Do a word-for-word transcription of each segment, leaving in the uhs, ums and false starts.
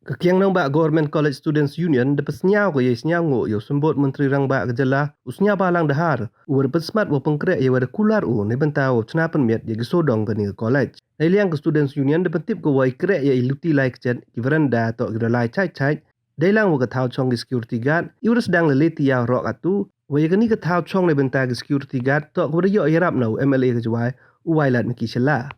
Ka Kiang Nangbah Government College Students Union da pynsñiaw ka yei sñiawngooh ya u Symbud Myntri Rangbah ka jylla, u Sniawbhalang Dhar, u wa da pynsmat wow pynkhreh ya wa da kular u neibynta wow chna pynmiat ya ki sawdong kani ka college. Neiliang ka Students Union da pyntip ka wa i khreh ya i luti lai kjat, ki veranda toh ki wa da lai chait chait, deilang wa ka thaw chong ki security guard, i wa da sdang leh le ti yaw roh katu, wa ya kani ka thaw chong neibynta ki security guard toh ka wa da yoh yarap na u M L A ka Jowai, u Wailadmiki Shylla.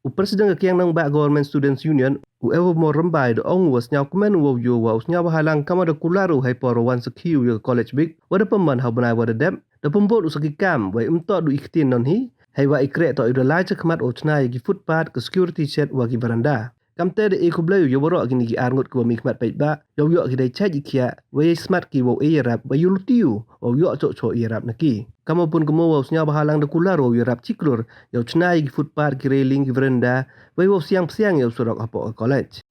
U President ka Kiang Nangbah Government Students Union, u Evermore Rymbai, da ong u wa sñiawkmen u wow yoh wa u Sniawbhalang kam wa da kular u hei por wa wan sakhi u ya ka College Week wa da pynman ha u bnai wa da dep, da pynbud u sa ki kam wa i ym toh du i ktien nonhi, hei wa i khreh toh i wa da lai chakhmat wow chna ya ki footpath, ka security shed wa ki veranda. Kamte da e khublei u ya waroh kini ki ar ngut ki wa mihkhmat paidbah, yow yoh ki dei chait i khiah, wa yei smat ki wow e yarap, wa yow luti u wow yoh choh choh i yarap na ki. Kam wa pun ka mo wa u Sniawbhalang da kular wow yarap chiklur, yow chna ya ki footpath, ki railing, ki veranda, wa yow siang psiang ya u surok hapoh ka college.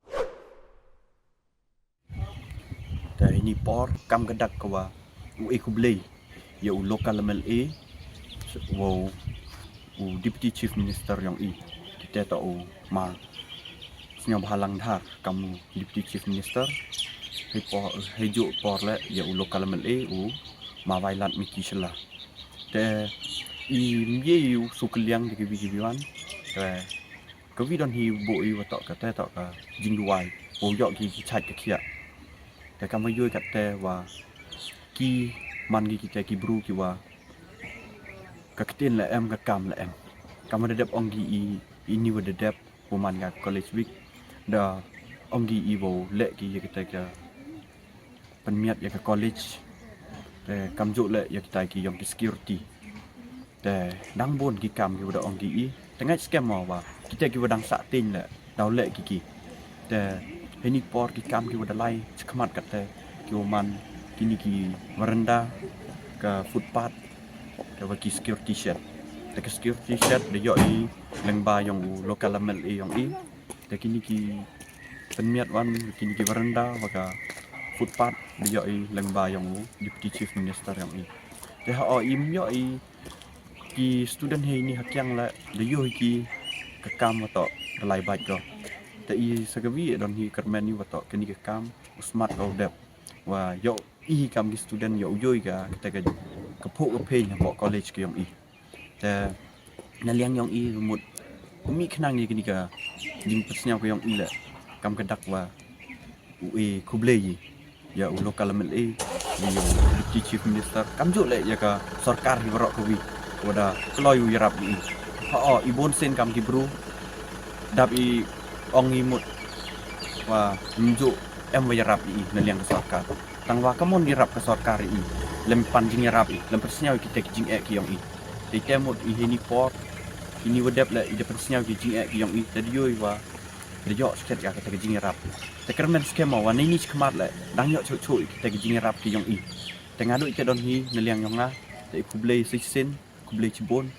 Te ini por kam ka dak ka wa u e khublei ya u local M L A, wow u Deputy Chief Minister yong i. Kite toh u ma Sniawbhalang Dhar kam u Deputy Chief Minister. Hei por, hei ju por le ya u local M L A u ma Wailadmiki Shylla. Te i mye u sukliang di ki wi ki wan. Te ka wi don hi bu i wa toh kate toh ka jingduwai wow yoh ki ki chait ka khiah. Te kam wa yoh kate wa ki man ki kite ki bru ki wa ka ktien la em, ka kam la em. Kam wa da dep ong ki i, ini wa da dep, wa man ka College Week, da ong ki i wow leh ki ya kate ka pynmiat ya ka college. Te kam ju le ya kitai ki yong ki security. Te dang bun ki kam ki wa da ong ki i. Te ngait skhem mo wa kite ki wa dang sah teiñ le daw le ki ki. Te hini por ki kam ki wa da lai chakhmat kate ki wa man kini ki veranda, ka footpath, te wa ki security shed. Te ka security shed da yoh i lyngba yong u local M L A yong i. Te kini ki pynmiat wan, kini ki veranda wa ka footpath da yoh i lyngba yong u Deputy Chief Minister yong i. Te ha o i ym yoh i ki student hei ini ha Kiang le da yoh i ki ka kam wa toh da lai bait ko. Te i sa ka wi don hi kyrmen i wa toh kini ka kam u smat ka u dep wa yoh i kam ki student yow yoh i ka kate ka ka phuh ka phein hapoh college ka yong i. Te na liang yong i mut u mih khnang ya kini ka jingpynsñiaw ka yong i le kam ka dak wa u e khublei ya u local M L A, ya u Deputy Chief Minister, kam ju le ya ka sorkar hi waroh ka wi wa da kloi u yarap i. Ha o i bun sien kam ki bru dap i ong i mut wa ym ju em wa yarap i na liang ka sorkar. Tang wa ka mon yarap ka sorkar i lem pan jingyarap i, lem pynsñiaw i kite ki jingeh ki yong i. Te te mut i hini por, ini wa dep le i da pynsñiaw ki jingeh ki yong i, te da yoh i wa da yoh skhet ka kate ka jingyarap. Te kyrmen skhem mo wa neini chakhmat le dang yoh choh choh i kate ka jingyarap ki yong i. Te nga du i te don hi na liang yong nga, te i khublei shisien, khublei chibun.